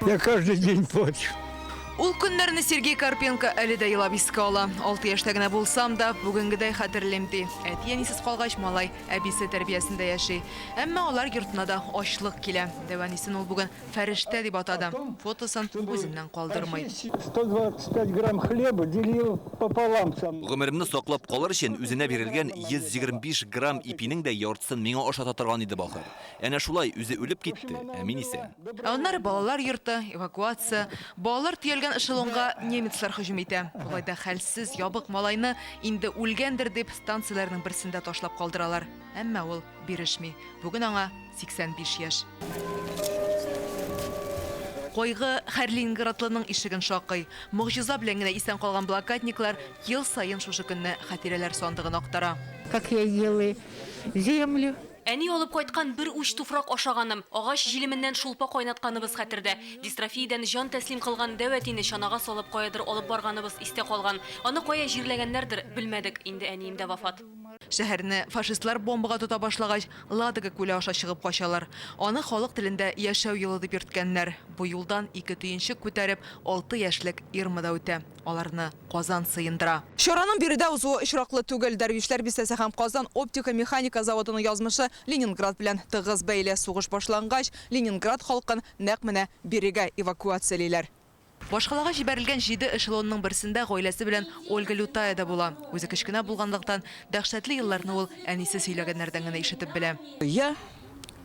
Я каждый день плачу. Ул көннәрне Сергей Карпенко әле дә елап искә ала. 6 яшьтә генә булсам да, бүгенгедәй хәтерлим, ди. Әти-әнисез калгач, малай әбисе тәрбиясендә яши. Әмма алар йортына да ачлык килә. Дәү әнисен ул бүген фәрештә дип атады. Фотосын үзеннән калдырмый. 125 грамм хлеба делил пополам со мной. Гомеремне саклап калыр өчен үзенә бирелгән 125 грамм ипинең дә яртысын миңа ашата торган иде бахыр. Әнә шулай, үзе үлеп китте, ә мин исән. Ә аннары балалар йорты, эвакуация. Балалар төялгән эшелонга немецлар һөҗүм итә. Болай да хәлсез, ябык малайны, инде үлгәндер дип, станцияләрнең берсендә ташлап калдыралар. Әмма ул бирешми. Бүген аңа 85 яшь. Кайгы һәр ленинградлының ишеген шакый. Могҗиза белән генә исән калган блокадниклар ел саен шушы көнне хатирәләр сандыгын актара. Как я ела землю. Әни алып кайткан бер уч туфрак ашаганым, агач җилеменнән шулпа кайнатканыбыз хәтердә. Дистрофиядән җан тәслим кылган дәү әтине чанага салып каядыр алып барганыбыз истә калган. Аны кая җирләгәннәрдер, белмәдек, инде әнием дә вафат. Шәһәрне фашистлар бомбага тота башлагач, Ладога күле аша чыгып качалар. Аны халык телендә Яшәү юлы дип йөрткәннәр. Бу юлдан ике төенчек күтәреп, алты яшьлек Ирма да үтә. Аларны Казан сыендыра. Чараның биредә узуы очраклы түгел. Дәрвишләр бистәсе һәм Казан оптика-механика заводының язмышы Ленинград белән тыгыз бәйле. Сугыш башлангач, Ленинград халкын нәкъ менә бирегә эвакуациялиләр. Башкалага җибәрелгән җиде эшелонның берсендә гаиләсе белән Ольга Лютая да була. Үзе кечкенә булганлыктан, дәһшәтле елларны ул әнисе сөйләгәннәрдән генә ишетеп белә. Я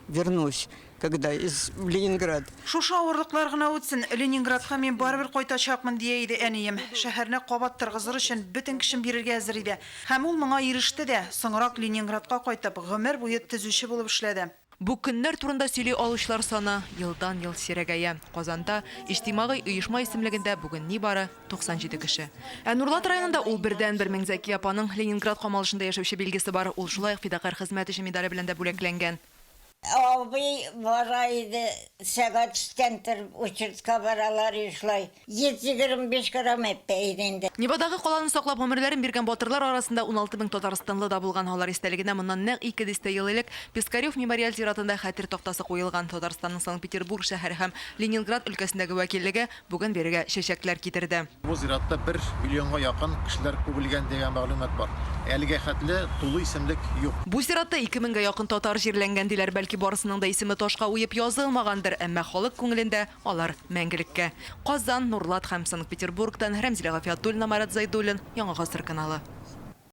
вернусь когда из в Ленинград. Шушы авырлыклар гына үтсен, Ленинградка мин барыбер кайтачакмын, дия иде әнием. Шәһәрне кабат торгызыр өчен бөтен көчен бирергә әзер иде. Һәм ул моңа иреште дә. Соңрак Ленинградка кайтып, гомер буе төзүче булып эшләде. Бу көннәр турында сөйли алучылар саны елдан-ел сирәгәя. Казанда иҗтимагый оешма исемлегендә бүген нибары 97 кеше. Ә Нурлат районында ул бердәнбер Миңзәки апаның Ленинград камалышында яшәүче билгесе бар. Ул шулай ук Фидакарь хезмәт өчен медале белән дә бүләкләнгән. Абый бара иде, сәгать өчтән торып очередька баралар иде шулай. 125 грамм әппә иде инде. Невадагы каланы саклап гомерләрен биргән батырлар арасында 16 мең татарстанлы да булган. Алар истәлегенә моннан нәкъ ике дистә ел элек Пискарев мемориаль зиратында хәтер тактасы куелган. Татарстанның Санкт-Петербург шәһәре һәм Ленинград өлкәсендәге вәкиллеге бүген бирегә чәчәкләр китерде. Бу зиратта бер миллионга якын кешеләр күмелгән дигән мәгълүмат бар. Әлегә хәтле тулы исемлек юк. Бу зиратта ике меңгә якын татар җирләнгән, диләр. Бәлки барысының да исеме ташка уеп язылмагандыр, әмма халык күңелендә алар мәңгелеккә. Казан, Нурлат һәм Санкт-Петербургтан Рәмзилә Гафиятуллина, Марат Зәйдуллин, Яңа Гасыр каналы.